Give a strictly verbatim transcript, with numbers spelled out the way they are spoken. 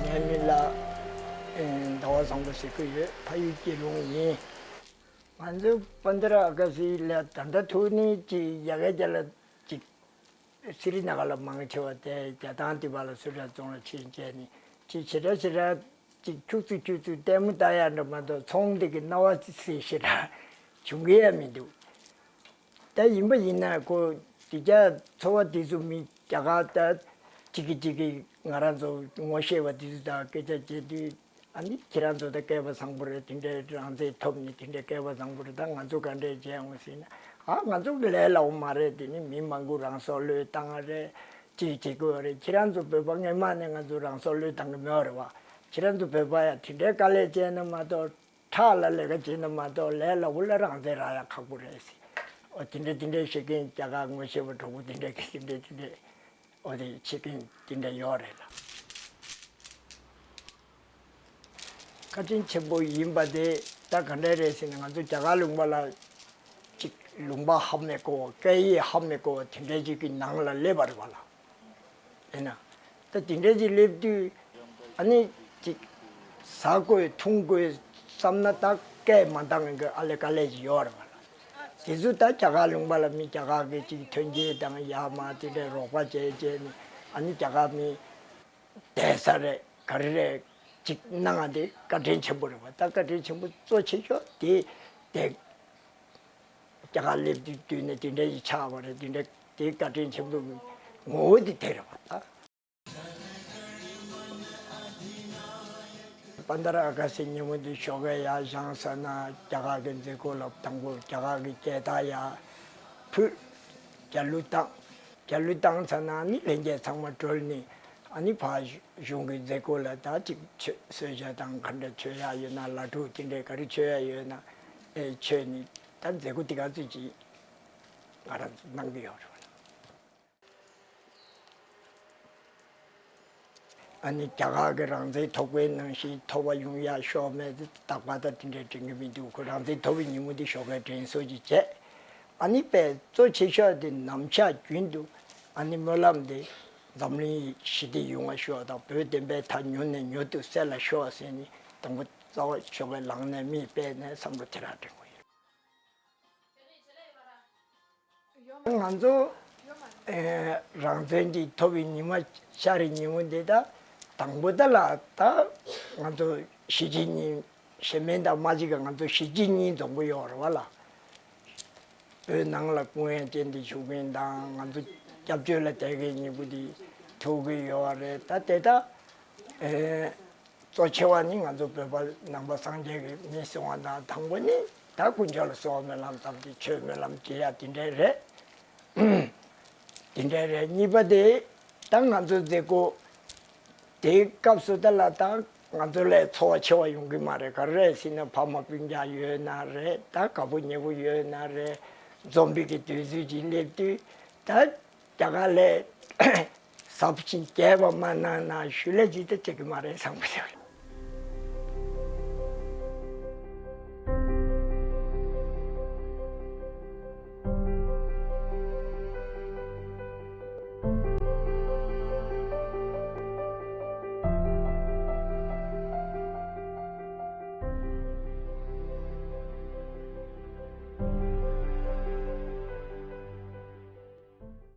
ངའི་མིང་ལ་ཟླ་བ་བཟང་པོ་ཟེར་གྱི་ཡོད། ཕ་ཡུལ་སྐྱིད་ལུང་ཡིན། ང་ཚོ་པན་དྷ་ར་ཨ་ག་སི་ལ་ད་ལྟ་ཐུག་ནི་ཅིག་ཡ་གི་རྒྱ་ལ་ཅིག་སི་རི་ན་ག་ལ་མང་ཆེ་བ་དེ་རྒྱ་ཐང་དེ་བ་ལ་སུ་ཊ་རྫོང་ལ་ཕྱིན་བྱས་ནས་ཅིག་ཞེ་དྲག་ཞེ་དྲག་ཅིག་ཁྱུག་ཙམ་ཁྱུག་ཙམ་ལྟད་མོ་ལྟ་ཡ་འདྲ་མ་གཏོགས་ཚོང་འདི་གི་སྣང་བ་ཙི་ཙི་ཞེ་དྲག་བྱུང་གི་ཡ་མི་འདུག་ད་ཡིན་པ་ཡིན་ན་ཁོ་དེ་རྒྱ་ཚོ་བ་དེ་ཚོ་མི་རྒྱ་གར་ད་གཅིག་གིས་གཅིག་གིས་ང་རང་ཚོ་ངོ་ཤེས་པ་དེ་ཚོ་དང་སྐད་ཆ་བྱེད་དུས། ཨ་ནི་ཁྱེད་རང་ཚོ་ད་སྐལ་བ་བཟང་པོ་རེད། དེ་འདྲའི་རང་བཙན་ཐོབ་ནས་དེ་འདྲའི་སྐལ་བ་བཟང་པོ་རེད། ད་ང་ཚོ་ག་འདྲས་བྱས་འོང་ཟེར་ན། ཨ་ང་ཚོ་ལས་སླ་བོ་མ་རེད། དེ་ནི་མི་མང་པོ་རང་སྲོག་བློས་བཏང་བ་རེད། ཅིག་བྱེད་དགོས་རེད། ཁྱེད་རང་ཚོ་བོད་པ་སྔོན་མ་ནས་ང་ཚོ་རང་སྲོག་བློས་བཏང་གི་མེད་པ་རེད་བ། ཁྱེད་རང་ཚོ་བོད་པ་ཡ་དེ་འདྲའི་དཀའ་ལས་བྱས་ན་མ་གཏོགས་ཁྲག་ལ་ལས་ཀ་བྱས་ན་མ་གཏོགས་ལས་སླ་བོ་ལ་རང་བཙན་རག་ཡ་ཁག་པོ་རེད་ཟེར། འོ་དེ་འདྲ་དེ་འདྲ་བཤད་མཁན་རྒྱ་གར་ངོ་ཤེས་པ་གྲོགས་པོ་དེ་འདྲ་གི་དེ་འདྲ་དེ་འདྲ་འོ་དེ་བཤད་མཁན་དེ་འདྲ་ཡོད་རེད་ལ། བཀའ་དྲིན་ཆེན་པོ་ཡིན་པ་དེ་ད་ག་འདྲ་རེད་ཟེར་ན། ང་ཚོ་རྒྱ་གར་ལུང་པ་ལ་ཅིག་ལུང་པ་ཧ་མི་གོ་བ། སྐད་ཡིག་ཧ་མི་གོ་བ་དེ་འདྲ་ཅིག་གི་ནང་ལ་སླེབས་པ་རེད་བ་ལ། ཡིན་ན་ད་དེ་འདྲ་ཅིག་སླེབས་དུས་ཨ་ནི་ཅིག་ཟ་དགོས་འཐུང་དགོས་བསམ་ན་ད་སྐད་མ་འདང་གི་ཨ་ལེ་དཀའ་ལས་ཅིག་ཡོད་རེད་བ་ལ། དེ་ཚོ་ད་རྒྱ་གར་ལུང་པ་ལ་མི་རྒྱ་གར་གི་ཅིག་ཐོན་སྐྱེད་དང་ཡར་མར་དེ་འདྲའི་རོགས་པ་བྱས་བྱས་ནས་ཨ་ནི་རྒྱ་གར་མི་བསྡད་ས་རེད། ག་རེ་རེད། ཅིག་གནང་བ་དེ་བཀའ་དྲིན་ཆེན་པོ་རེད་བ། ད་བཀའ་དྲིན་ཆེན་པོ་གཙོ་ཆེ་ཤོས་དེ་དེ་རྒྱ་གར་སླེབས་དུས་དུས་ནས་དེ་འདྲ་ཞིག་ཆགས་པ་རེད། དེ་འདྲ་དེ་བཀའ་དྲིན་ཆེན་པོ་ངོ་བོ་དེ་དེ་རེད་བ། ད་པན་དྷ་ར་ཨ་ག་སི་ཉིན་མོ་དེ་ཞོགས་ཀས་ཡར་བཞེངས་ཚར་ན་རྒྱ་གར་གི་མཛད་སྒོ་ལ་དང་པོ་རྒྱ་གར་གི་རྒྱལ་དར་ཡར་ཕུལ། རྒྱ་གླུ་བཏང་། རྒྱ་གླུ་བཏང་ཚར་ན་ནི་ལྷན་རྒྱས་ཚང་མ་གྲོལ་ནས་ཨ་ནི་ཕར་གཞུང་གི་མཛད་སྒོ་ལ་ད་ཅིག་མཆོད་གསོལ་ཇ་དང་ག་འདྲ་མཆོད་ཡག་ཡོད་ན་ལ་ཕྲུག་དེ་འདྲས་ག་རེ་མཆོད་ཡག་ཡོད་ན་ཨེ་མཆོད་ནས་ད་མཛད་སྒོ་དེ་ག་ཚོད་ཅིག་ང་རང་ཚོ་གནང་གི་ཡོད་རེད་བ། ཨ་ནི་རྒྱ་གར་གྱི་རང་བཙན་ཐོབ་པའི་ནང་བཞིན་ཐོབ་པ་ཡོང་ཡག་ཤོག་མེད་དེ་རྟག་པར་ད་དེ་འདྲའི་དྲན་གྱི་མི་འདུག་ཁོ་རང་བཙན་ཐོབ་པའི་ཉིན་མོ་དེ་ཞོགས་ཀས་དྲན་གསོ་ཅིག་བྱས། ཨ་ནི་དཔེ་གཙོ་ཆེ་ཤོས་དེ་ནམ་ཞག་རྒྱུན་དུ་ཨ་ནི་སྨོན་ལམ་དེ་འཛམ་གླིང་ཞི་བདེ་ཡོང་བ་ཤོག་དང་བོད་བདེན་པའི་མཐའ་མྱུར་ནས་མྱུར་དུ་གསལ་ལ་ཤོག་ཟེར་ནས་དང་པོ་རྩ་བ་ཞོགས་ཀས་ལངས་ནས་མིག་དཔེ་ནས་བསམ་བློ་དེ་རང་དྲན་གྱི་ཡོད། ང་ཚོ་ཨེ་རང་བཙན་གྱི་ཐོབ་པའི་ཉི་མ་ཤར་བའི་ཉིན་མོ་འདི་ད་དང་པོ་ད་ལ་ད་ང་ཚོ་གཞིས་བྱེས་གཉིས་གཞན་ཕན་དང་མ་གཅིག་ག་ང་ཚོ་གཞིས་བྱེས་གཉིས་འཛོམས་ཀྱི་ཡོད་རེད་བ་ལ། བོད་ནང་ལ་སྐུ་ངལ་ཅན་དུ་བཞུགས་མཁན་དང་ང་ཚོ་སྐྱབས་བཅོལ་ལ་བསྡད་མཁན་གཉིས་པོ་འདི་ཐུག་གི་ཡོད་རེད། ད་དེ་ད་ཨེ། གཙོ་ཆེ་བ་ནི་ང་ཚོ་བོད་པ་ནང་པ་སངས་རྒྱས་ཀྱི་མི་གསུང་བ་དང་དང་པོ་ནི་ད་དཀོན་མཆོག་ལ་གསོལ་བ་སྨོན་ལམ་བཏབ་སྟེ་ཆོས་སྨོན་ལམ་བགྱི་ཡ་དེ་འདྲ་རེད། དེ་འདྲ་རེད། གཉིས་པ་དེ་ད་ང་ཚོ་མཛད་སྒོ་དེའི་སྐབས་སུ་ད་ལ་ད་ང་ཚོ་ལས་འཚོ་བ་ཆེ་བ་ཡོང་གི་མ་རེད། ག་རེ་རེད་ཟེར་ན་ཕ་མ་སྤུན་ཀྱག་ཡོད་ན་རེད། ད་དགའ་པོ་ཉེ་པོ་ཡོད་ན་རེད། འཛོམས་པའི་གི་དུས་ཚོད་ཅིག་སླེབས་དུས་ད་རྒྱ་གར་ལས་ཟབ་ཅིང་རྒྱས་པ་མ་གནང་ན་ཞུ་ལས་ཅིག་ད་བྱེད་ཀྱི་མ་རེད་བསམ་གྱི་ཡོད་